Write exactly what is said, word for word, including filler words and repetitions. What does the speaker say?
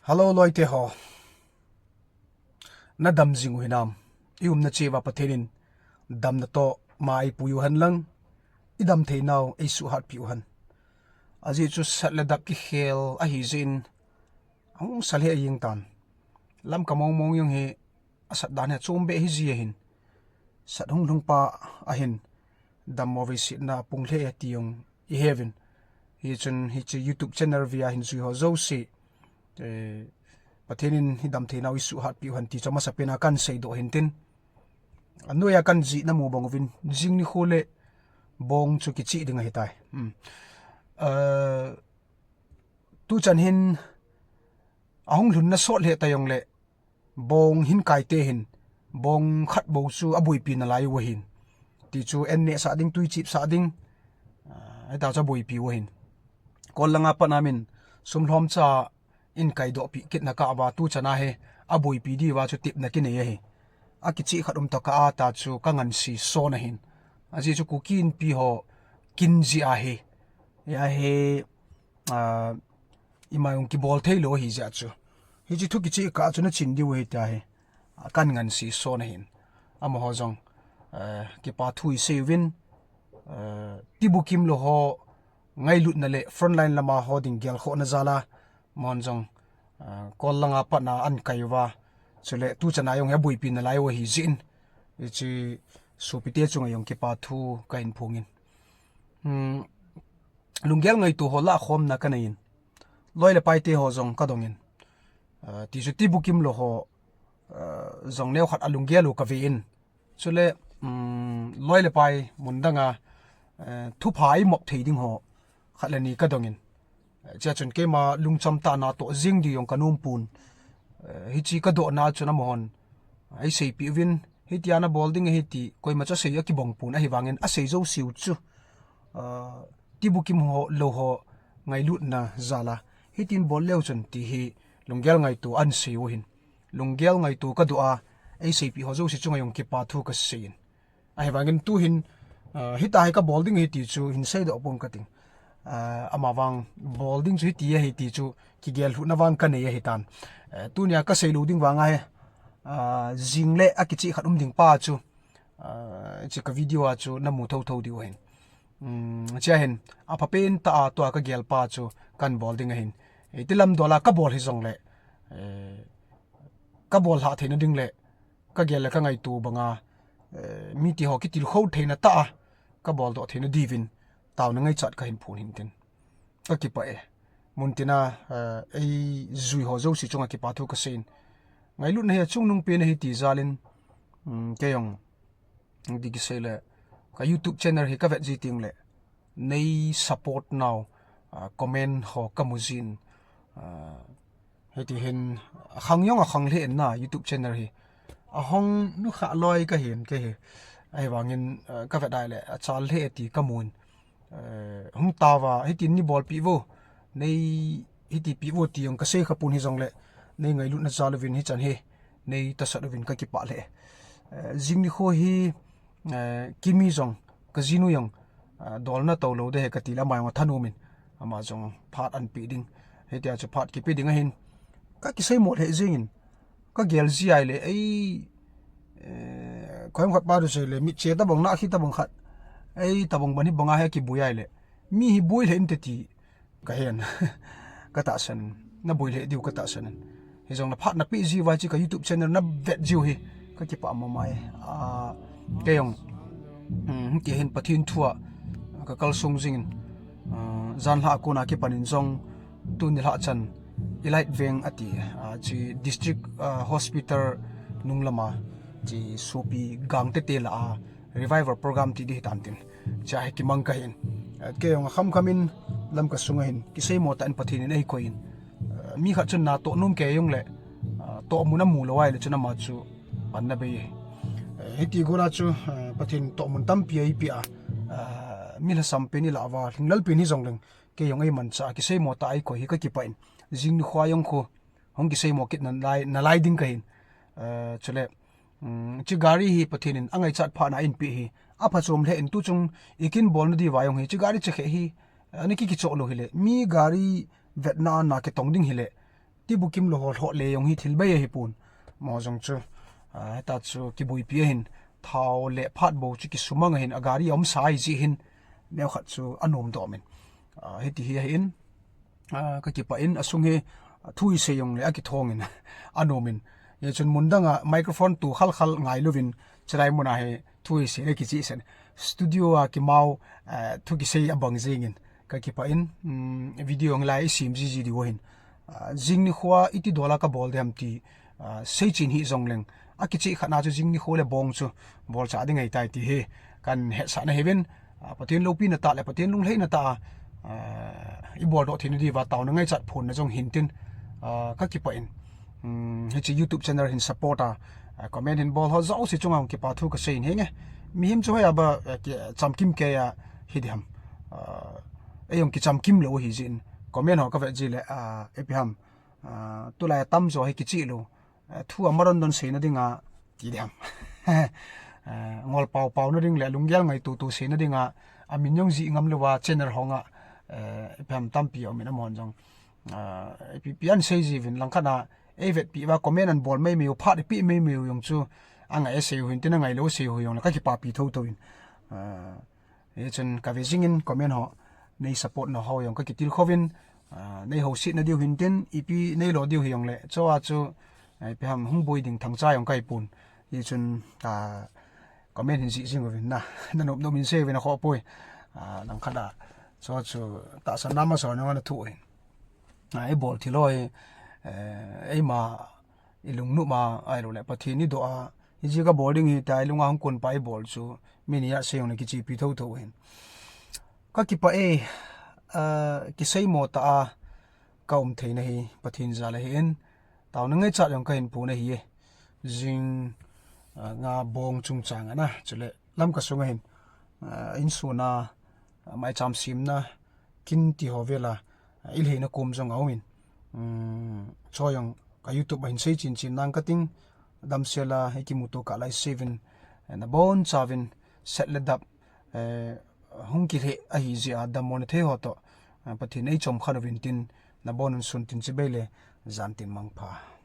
Hello, loite ho. Na dam jing u hinam? I umna cheh uva Pathen in damna toh ma eipui u hen lang, i dam theinau eisuhhatpi u hen. Ajeh chu sat le dap kikhel ahi jeh in, ahung sa lheh jeng tan. Lamka mong mong jong hi asat dan hi achom beh ahi ji ahin. Sat hung lhung pa ahin, dammo veisetna pung lheh e ti jong i he uvin. Hichun hiche YouTube channel via hin jui ho jouse, eh, Pathen in i dam theinau eisuhhatpi u hen ti chu amasapen a kan seidoh hin tin. Anoiya kan jih na mu bang uvin, jing nikho le bong chu kichih ding ahitai. Hmm. Eh, tuchan hin ahung lhunna sot lheh ta jongle, bong hin kaite hin, bong khat bou chu aboipi nalai u ahin. Ti chu an nehsah ding, tui chipsah ding, ah, hita chu aboipi u ahin. Kol langa pat a min sum lhomcha in kaidohpi kitna kah uva, tuchan a hi aboipi diuva chu tepna kinei ahi. Akichih khat um tah kah a ta chu ka ngansi son ahin. Ajeh chu Kuki Inpi ho kin jeh ahi. Hia hi, ah, ima jong kibol theilou ahi jeh chu. Hiche thu kichih kah chu na chin diu ahi tia hi, ah, kan ngansi son ahin. Amaho jong, eh, kipa thu isei uvin, eh, tibukim lou ho ngailutna le frontline lama ho ding gelkhohna jal a, amahon jong, ah, Kol langa pat a an kai uva, chule tuchan a jong hi aboipi nalai u ahi jeh in, hiche sopite chunga jong kipa thu kahin phongin. Hmm, lunggel ngaito ho lahkhomna kanei in, loi le paite ho jong kadongin, ah, ti chu tibukim lou ho, ah, jong neokhat alunggel u kave in. Chule, um, loi le pai mun danga, eh, thupha eimop thei ding ho khat le ni kadongin. Eh, chea chun keima lungcham tah a natoh jing diu jong kanom pon. Eh, hiche kadohna chun amahon eiseipeh uvin, hitia nabol ding ahi ti koimacha sei akibang pon, ahivangin asei jouseu chu, ah, tibukim ho, lou ho ngailutna jal a hitin bol leu chun ti hi lunggel ngaito ahin sei u ahin. Lunggel ngaito kadoh a, eiseipeh ho jouse chunga jong kipa thu kaseiyin. Ahivangin tuhin, ah, hitia hi kabol ding ahi ti chu hin seidoh pon kating. Ah, amavang bol ding chu hiti ahi ti chu kigel lhuhna vang kanei ahitan. Eh, tunia kaseilou ding vang ahi, ah, jing le akichih khat um ding pa chu, ah, hiche ka video a chu namu thotho diu ahin. Um, chea hin, aphapen tah a tua kagel pa chu kahin bol ding ahin. Iti lamdol a kabol hijongle, eh, kabol lhah theina ding le, kagel le kangaito banga, eh, mite ho kitilkhou theina tah a kabol doh theina diuvin taona ngaichat kahin phon hin tin. Kakipah e. Muntina, eh, eijui ho jouse chunga kipa thu kaseiyin. Ngailutna hi achungnung pen ahi ti jal in, um, kei jong, iti kisei le, ka YouTube channel hi kavet ji tengle, nei support nau, ah, comment ho kamu jin, ah, hiti hin akhang jong akhang lheh in na YouTube channel hi. Ahung nukhah loi kahin kei hi. Ahivangin, ah, kavet a ahile achal lheh ti kamun. Eh, hung tao va, hitin neibolpeh uvo. Nei hiti peh uvo ti jong kasei khapon hijongle, nei ngailutna jal uvin hichan hi nei tosot uvin kakipah lheh. Eh, jing nikho hi, eh, Kimi jong, kajinu jong, ah, dol natou lou ding ahi katile ama jong athanom in, ama jong phat ahin pe ding. Hitia chu phat kipe ding ahin. Kakiseimo lheh jengin, kagel ji ahile, ei, eh, khoim khat pa tu seile, mitche tabang, nakhi tabang khat, ei tabang bang hi banga hi akiboi ahile, mi hi boi lheh inte ti kahen. Katahsan in, naboi lheh diu katahsan in. Hijongle phat napeh jiuva hiche ka YouTube channel navet jiu hi kakipah mama e. Ah, kei jong, um, hiti hin Pathen thua kakalsong jingin, ah, janlhah a kona kipan in jong tuni lhah chan Elite Veng ati, ah, hiche District, ah, Hospital nung lama hiche sopi gangtete lah a revival program ti ding hitan tin, chea hi kimang kahin. Eh, kei jong akhamkham in Lamka sunga hin kiseimo tah in Pathen in eikoi in, eh, mi khat chun natoh nom kei jongle, ah, tohmun amu lou ahile chun ama chu panna bei e. Eh, hiti gola chu, eh, Pathen tohmun tampi eipeh a, ah, mi lhasam pen ilah uva, lhinglel pen hijongleng, kei jong eimanchah a kiseimo tah a eikoi hi kakipah in, jing nikho jong khu hung kiseimo kit nalai, nalai ding kahin. Eh, chule, um, hiche gari hi Pathen in angaichat phatna a eipeh hi aphachom lheh in, tuchung ikin bolna diuva jong hi hiche gari chekhe hi, eh, ana kikichoh lou hile, mi gari vetna a na kitong ding hile, tibukim lou ho lhoh le jong hi thil bei ahi pon. Mo jong chu, ah, heta chu kibuipi ahin, thao le phat bou chu kisumang ahin, a gari a um sa ahi jeh hin, neo khat chu anom doh min. Ah, hiti hi ahin, ah, ka kipah in, asung hi, ah, thu isei jong le akithong in, anom in. Hichun mun dang a microphone tu khal khal ngai louvin, chulai mun a hi thu isei le kichih sen. Studio a kimau, ah, thu kisei abang jeng in. Ka kipah in, um, video jong lai isem jiji diu ahin. Ah, jing nikho a iti dol a ka bol ding ham ti, ah, seichen hih jong leng. Akichih khat na chu jing nikho le bong chu bolcha ding ahitai ti hi. Kan hetsah na hiuvin, ah, Pathen loupina tah le Pathen lunglhaina tah a, ah, ibol doh theina diuva taona ngaichat phonna jong hintin, ah, ka kipah in. Um, hiche YouTube channel hin support a, ah, comment hin bol ho jouse chunga kipa thu kasei in hinge. Mihem chu hoiya ba, eh, ki, chamkim kei a hi ding ham. Ah, ei jong kichamkim lou ahi jeh in. Comment ho ka vet ji le, ah, ipi ham. Ah, tulai tamjo hi kichih lou. Ah, thu a maron don seina dinga, ti ding ham. Ah, ngol pao pao na ding le lunggel ngaito to seina dinga, amin jong jih ngam louva channel ho nga, eh, ipi ham tampi aum in amahon jong. Ah, ipi, ipi ahin sei jiuvin langkhat a, ei vetpi uva comment ahin bol mei mei u, phat ipi mei mei u jong chu, anga e sei u hintin, angai lou sei u jong le ka kipapi thotho in. Ah, hichun ka ve jing in comment ho, nei support na ho jong ka kitilkhou vin, ah, nei houset na diu hintin, ipi nei lo diu hi jong le, chua chu, ah, ipi ham hung boi ding thangcha jong ka hi pon. Hichun, ah, comment hin jih jing uvin na, na nop nop in sei uvin akhoh poi. Ah, langkhat a, chua chu tahsan na masa jong ana thu in. Ah, ibol thil ho hi, eh, eima ilungnop a, ahilou le Pathen idoh a, hiche ka bol ding ahitai, ilunga hung kon pa ibol chu, mi ni a sei jong le kichepi thotho ahin. Ka kipah e, ah, kiseimo tah a ka um theina hi Pathen jal ahin, taona ngaichat jong ka hin pon ahi e. Jing, ah, nga bong chungchang a na, chule Lamka sunga hin, ah, insung a, ah, maicham semna, kin ti ho vel a, ah, ilheina kom jong aum in. Um, chua jong ka YouTube a hin sei chen chen nang kating, damsel a, ikimuto kah lai sei uvin, eh, nabonchauvin, set le dap, eh, hung kilheh ahi jeh a, dammo na thei ho toh, eh, Pathen in eichomkhat uvin tin, nabon un sun tin chibai le, jan tin mangpha.